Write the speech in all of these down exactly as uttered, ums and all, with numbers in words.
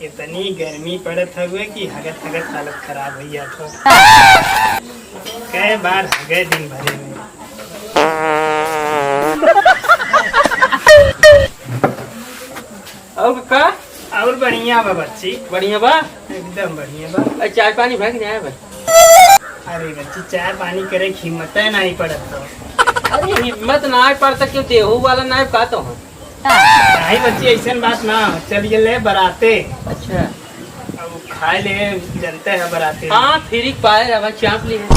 इतनी गर्मी पड़त हवे कि हगत हगत हालत खराब होइ जात हवे। कई बार हगे दिन भरे में। और का? और बढ़िया बा बच्ची। बढ़िया बा? एकदम बढ़िया बा। अरे चाय पानी भा कि नाहीं भा? अरे बच्ची, चाय पानी करे के हिम्मते नाहीं पड़त बा। अरे हिम्मत नाहीं पड़त, क्यों देहू वाला नाहीं का तो हम? नाहीं बच्ची, अइसन बात ना हो। चल ये ले बराते। अच्छा। अब खाए ले, जनते है बराते। हाँ, फ्री के पाए रहा, चाप ली है।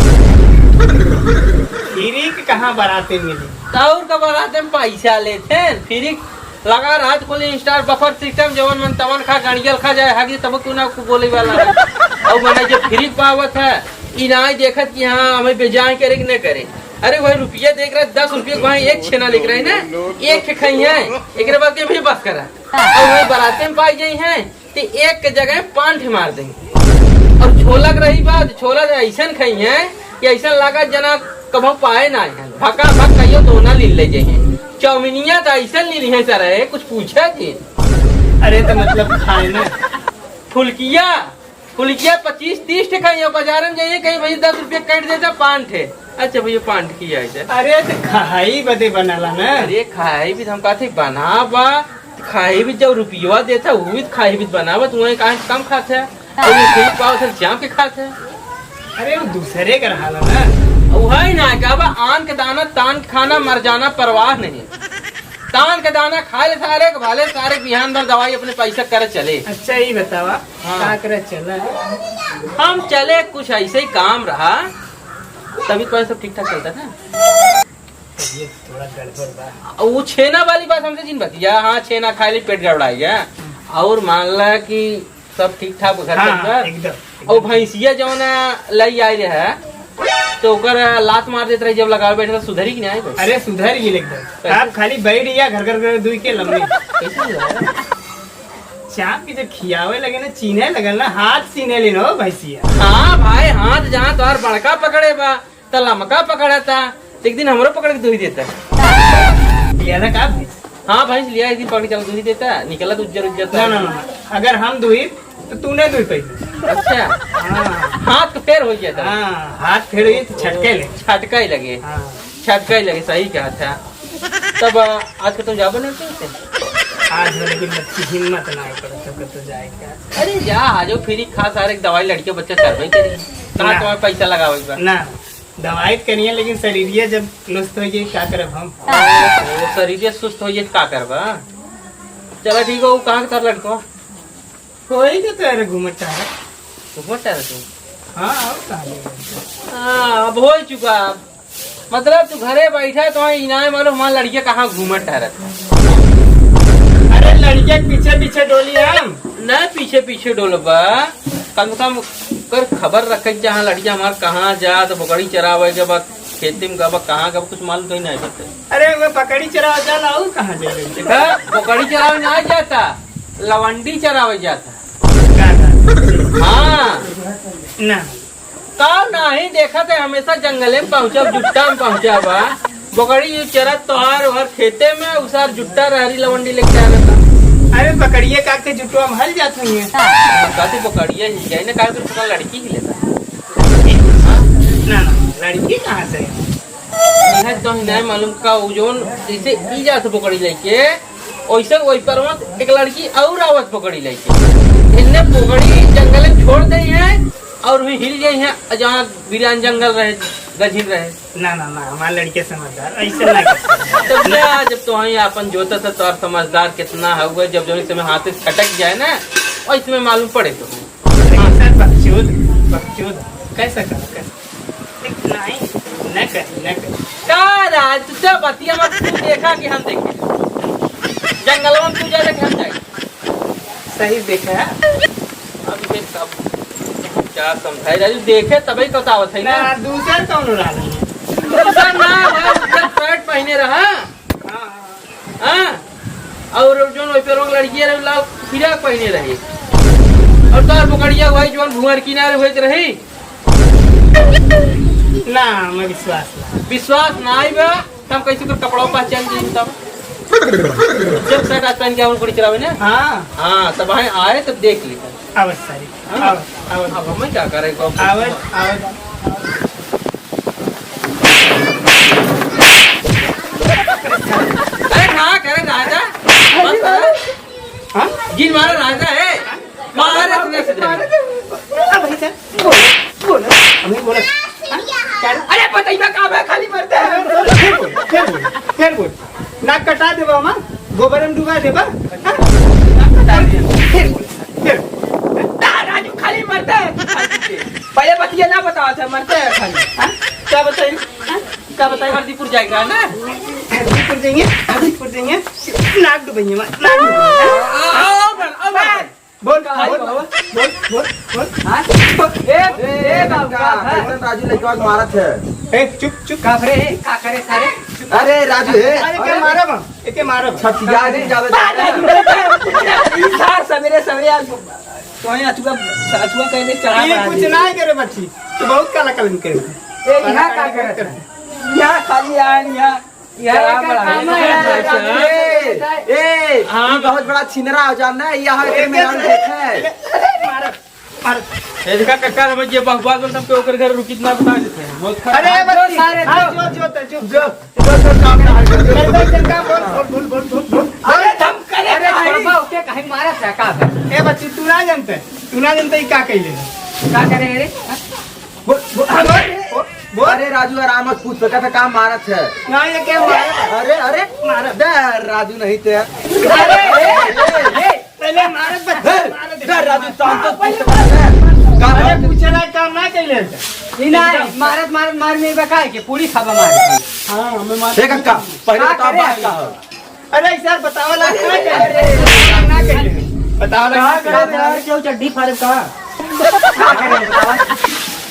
फ्री के कहाँ बराते मिली? तो और का बराते में पैसा लेते हैं, फ्री के लगा रात को ले Star Buffet system, जवन मन तवन खा, गड़ियल खा जाए, हागी तब क्यों ना को बोले वाला है। और मने जो फ्री के पावत है, ई नाहीं देखत कि हाँ, हमें बेजाय करे कि न करे। अरे वही रुपया देख रहे, दस रुपये के भाई एक छेना लेके रहे ना, एक के खाई है, एक बात ये भी बस करा। और वही बराते में पाई जाई है, तो एक के जगह पाँच ठे मार देंगे। और छोला के रही बात, छोला तो अइसन खाई है कि अइसन लागा जना कभो पाए ना है, भका भक कहियो दोना लील ले जाई है। चाउमीनिया तो अइसन लील है सर, है कुछ पूछे जी। अरे तो मतलब खाए ना। फुलकिया, फुलकिया पच्चीस तीस ठे खाई है, बाजार में जाइए कहीं भाई दस रुपये कट देता पाँच ठे। अच्छा भैया पाँच ठे की आई है। अरे तो खाई बदे बनाला ना। अरे खाई भी तो हम कहते बनावा, खाई भी जब रुपयवा देता, वो भी खाई भी बनावा, तू वहीं काहे कम खाते है? और ये कहीं पाव सर जाम के खाते है। अरे वो दूसरे का रहा ना। वो है ना, क्या बा, आन के दाना तान के खाना, मर जाना परवाह नहीं। तान के दाना खा ले सारे के, भाले सारे बिहान भर दवाई अपने पैसा करे चले। अच्छा, ये बतावा, हाँ। का करे चला? हम चले, कुछ ऐसे ही काम रहा, तभी तो सब ठीक ठाक चलता था। ये थोड़ा गड़बड़ बा। वो छेना वाली बात हमसे जिन बतिया, हाँ, छेना खाए ले पेट गड़बड़ाई है। और मान ला कि सब ठीक ठाक घर हाँ, के अंदर। एकदम, एकदम। और भैंसिया जौन लाई आई रहे, तो ओकर लात मार देत रही, जब लगावे बैठे तो सुधरी कि नाहीं भाई? अरे सुधर गई एकदम। कैसे? आप खाली बैठ गया घर घर घर दुई के लम्बे। कैसे हुआ? चाप के जब खियावे लगे ना, चीन्हे लगल ना, हाथ चीन्हे लेन हो भैंसिया। हाँ भाई, हाथ जहाँ तोहर बड़का पकड़े बा, त लमका पकड़ता, एक दिन हमरो पकड़ के दुही देता। लिया था का भैंस? हाँ भैंस लिया, एक दिन पकड़ के चल दुही देता, निकला तो उज्जर उज्जर ना, ना, ना, ना। अगर हम दुही तो तू नहीं दुही पाई। अच्छा। हाँ। हाथ तो फेर हो गया था। हाँ, हाथ फेर हुई तो छटके ले। छटका ही लगे। हाँ। छटका ही लगे, सही कहा था। तब आज के तुम जाबो नहीं करते? आज हो, लेकिन बच्ची हिम्मत ना है पर तो, तो जाएगा। अरे जा, आज फ्री खा सारे दवाई लड़के बच्चे करबे करी। कहाँ ना। तुम्हारे पैसा लगावे बा? ना। दवाई तो करिए, लेकिन शरीरिया जब नुस्त हो जाई, का करब हम? ओ, शरीरिया सुस्त हो जाई, का करबा? चला ठीक हो, कहाँ के तार लड़को? कोई के तो अरे घूमत टहरत। घूमत टहरत हो? हाँ, और कहाँ जाएगा? हाँ, अब हो चुका। मतलब तू घरे बैठा तो इनाय मालूम हमार लड़किया कहाँ घूमत टहरत है। अरे लड़किया के पीछे पीछे डोली हम। ना पीछे पीछे डोलबा, कम से कम कर खबर रखे कि जहाँ लड़किया हमार कहाँ जात, बकरी चरावे के बाद खेते में गबा, कहाँ गबा, कुछ मालूम कहीं नहीं करते। अरे वो बकरी चरावे जाला, और कहाँ जाए? देखा, बकरी चरावे ना जाता, लवंडी चरावे जाता। का, का? हाँ। ना। का नाही देखत है, हमेशा जंगले में पहुँचा, जुट्टा में पहुँचा बा। बकरी चरत तोहार ओहर खेते में, उसार जुट्टा रहरी लवंडी लेके आ रहता। अरे बकरिया का के जुटवा में हल जात हुई है। हम कहते बकरिया ही जाए ना, काहे तो लड़की ही लेता। ना, ना, लड़की कहाँ से? इहे तो नहीं मालूम का, उ जोन जैसे ई जात बकरी लेके, ओइसे ओइ परवा एक लड़की और आवत बकरी लेके। इन्ने बकरी जंगल में छोड़ दे हैं और हुई हिल गई हैं, जहाँ बिरान जंगल रहे, गझिन रहे। ना, ना, ना, हमार लड़के समझदार, ऐसे ना कर सकते। तब क्या, जब तो वहीं अपन जोता था, तो और समझदार कितना है हुआ, जब जो समय हाथ से छटक जाए ना, और इसमें मालूम पड़े तो। लेकिन सर, बकचोद, बकचोद, कैसा कर, कैसा? नहीं, न कर, न कर। का राज, तू तो बतिया मत, तू देखा कि हम देखे। जंगलवा में तू जाए कि हम जाए। सही देखा है। अब ये सब क्या समझाई राजू, देखे तबे तो बतावत है ना। ना, दूसर कौन रहा? दूसर ना, वह उज्जर shirt पहने रहा। हाँ, हाँ। हाँ? और जोन वही पे रोक लड़की रहे, लाल फिराक पहने रहे। और तार पकड़िया भाई जोन भुअर किनारे हुए रही। ना, मैं विश्वास ना। विश्वास ना आई बा, तब कैसे तो कपड़ा पहचान जाई तब? जब shirt आज पहन के हम कुड़ी चलावे ना। हाँ। हाँ, तब आए, आए तब देख लेता। आवत सारी। हाँ। आवत, आवत। अब हमें क्या करे को? आवत, आवत। अरे, हाँ, करे राजा। बस करे। हाँ? जिन मारा राजा है। मारे तूने से मारे। अब भाई साहब, बोलो, बोलो, हमें बोलो। हाँ? क्या रे? अरे, बताइए, काम है, खाली मरते हैं। फिर बोल, फिर बोल, फिर बोल। नाक कटा देबा, माँ, गोबर में डुबा देबा। हाँ? नाक कटा दिया। फिर बोल, फिर। ना, राजू, खाली मरते हैं। पहले बतिया ना बताओ थे, मरते हैं खाली। हाँ? क्या बताइए? हाँ? का बताई? हरदीपुर जाएगा ना? हरदीपुर जाएंगे, हरदीपुर जाएंगे। नाक डुबेंगे, मा-, नाक डुबेंगे। आओ, आओ, आओ, आओ। बोल, का बोल, बोल, बोल, बोल। हाँ? ए, ए, ए, बाबू, का है? कैसन राजू लइकवा के मारत है? ए, चुप, चुप। का रे, का करे सारे? अरे, राजू है। अरे, के मारा बा? ए, के मारा बा? छठिया जी ज्यादा। ई सार सवेरे, सवेरे आज तो ही अचुआ, अचुआ कहले चढ़ा ये रहा कुछ है। ना करे बच्ची, तू बहुत काला कलन करे। ए, यहाँ का करत है? यहाँ खाली आन, यहाँ, यहाँ का काम है। ए, ए, हाँ। ये बहुत बड़ा छिनरा हो जान ना, यहाँ के मेहरारू देखे। अरे, मार, मार। ए, देखा, कक्का समझ गया, बकवास बोलता, तो ओकर घर रुकित ना बता देते हैं। बहुत खराब। अरे, बच्ची, सारे हाँ, जो, जो, जो, जो। जो, जो, जो, काम ना है। चल, चल, चल, काम बोल, बोल, बोल, बोल, बोल, बोल। अरे, धम करे अरे, भाई। छोड़बा, ओके, कहीं मारा था, का? ए, बच्ची, तू ना जानते, तू ना जानते, ये का कही ले? का करे रे? बोल, बोल, हाँ, बोल, बोल, बोल। अरे राजू, आराम से पूछ सकत है, का मारत है? ना, ये क्या मारत है? अरे, अरे, मारत। दे राजू नहीं ते। अरे, ए, ए, ए, पहले मारत बच्चा, ए, मारत दे राजू, शांत हो, पहले पूछ सकत है। का अरे, मारत? पूछे लायक काम ना कइले। ई ना, मारत, मारत, मार में बका है कि पूरी खाबा मार। हाँ, हमें मार। देख अक्का, पहले का बताओ करे बात है? का है? अरे सर, बतावा ला, ना कहे। ना कहे। बतावा ला, का ना करे कहे। यार, क्यों चड्डी फाड़े का? का करे, बतावा?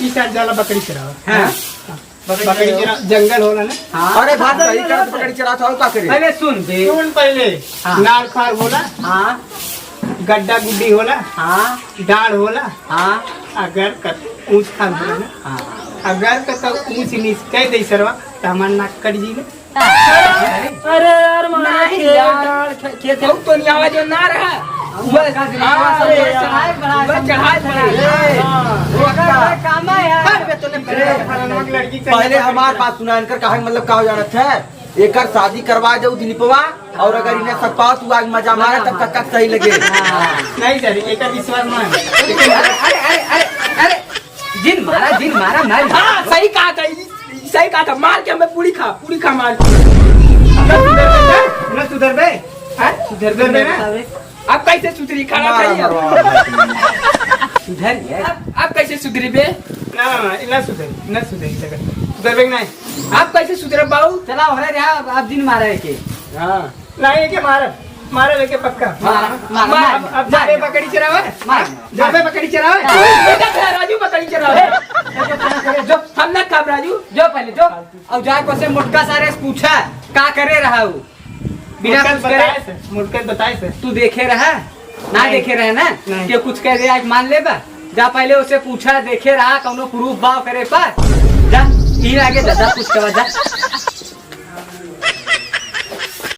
ई सर जाला बकरी चरावा। हाँ। बकरी चरा, जंगल होला ना? हाँ। अरे भाई, सही कर, बकरी चरात हो, का करे? पहले सुन बे। सुन पहले। हाँ। नार फार होला? हाँ। गड्ढा गुड्डी होला? हाँ। डाढ़ होला? हाँ। अगर कत ऊंच खाल होला ना? हाँ। अगर कत ऊंच नीच कह दे सरवा, त हमार नाक कट जी ना। अरे यार, मारा नहीं खेत, यार। डाल, खे-, खेत। बहुत तो नहीं आवाज ना रहा। वो का हाँ, अरे यार। चढ़ाई बढ़ा, वो चढ़ाई बढ़ा। ए, हाँ। वो का? काम है यार। अरे, तूने पहले हमार बात सुना, इनकर कहा मतलब का हो जाना था? एकर शादी करवा दे दिलीपवा, और अगर इन्हें सतपाओ तू आज मजा मारा, तब कक्का सही लगे। हाँ। नहीं सर, एकर विश्वास ना है। अरे, अरे, अरे, अरे, अरे, जिन मारा, जिन मारा, मार। हाँ, सही कहा था। सही कहा था, मार के हमें पूरी खा, पूरी खा मार। न सुधरबे, न सुधरबे, हैं? सुधरबे ना? अब कैसे सुधरी? खड़ा मारा, था ये। मारा, मारा। सुधर गया। अब, अब कैसे सुधरी बे? ना, ना, ना, ना सुधरी, ना सुधरी, सुधरबे कि नहीं? आप कैसे सुधरे बाऊ? चला, हो रहा है, आप, आप दिन मारा है के? हाँ। नहीं, ये के मारब, मारब एके पक्का। मार, मार, मार, मार, अब, अब मार। जाबे बकरी चरावे? मार। जाबे बकरी चरावे? मार। बेटा, खा राजू बकरी चरावे। जो, हम ना खाब राजू। जो पहले, जो। और जाके उसे मोटका सारे से पूछा, का करे रहा हूँ? बिना मोटका कुछ करे। बताए से, मोटका बताए से। तू देखे रहा? ना नहीं। देखे रहे ना? नहीं। कि कुछ कह दे, आज मान ले बा। जा पहले उसे पूछा, देखे रहा, कौनो proof बा करे पर। जा, ई आगे जा, जा, कुछ कहा, जा।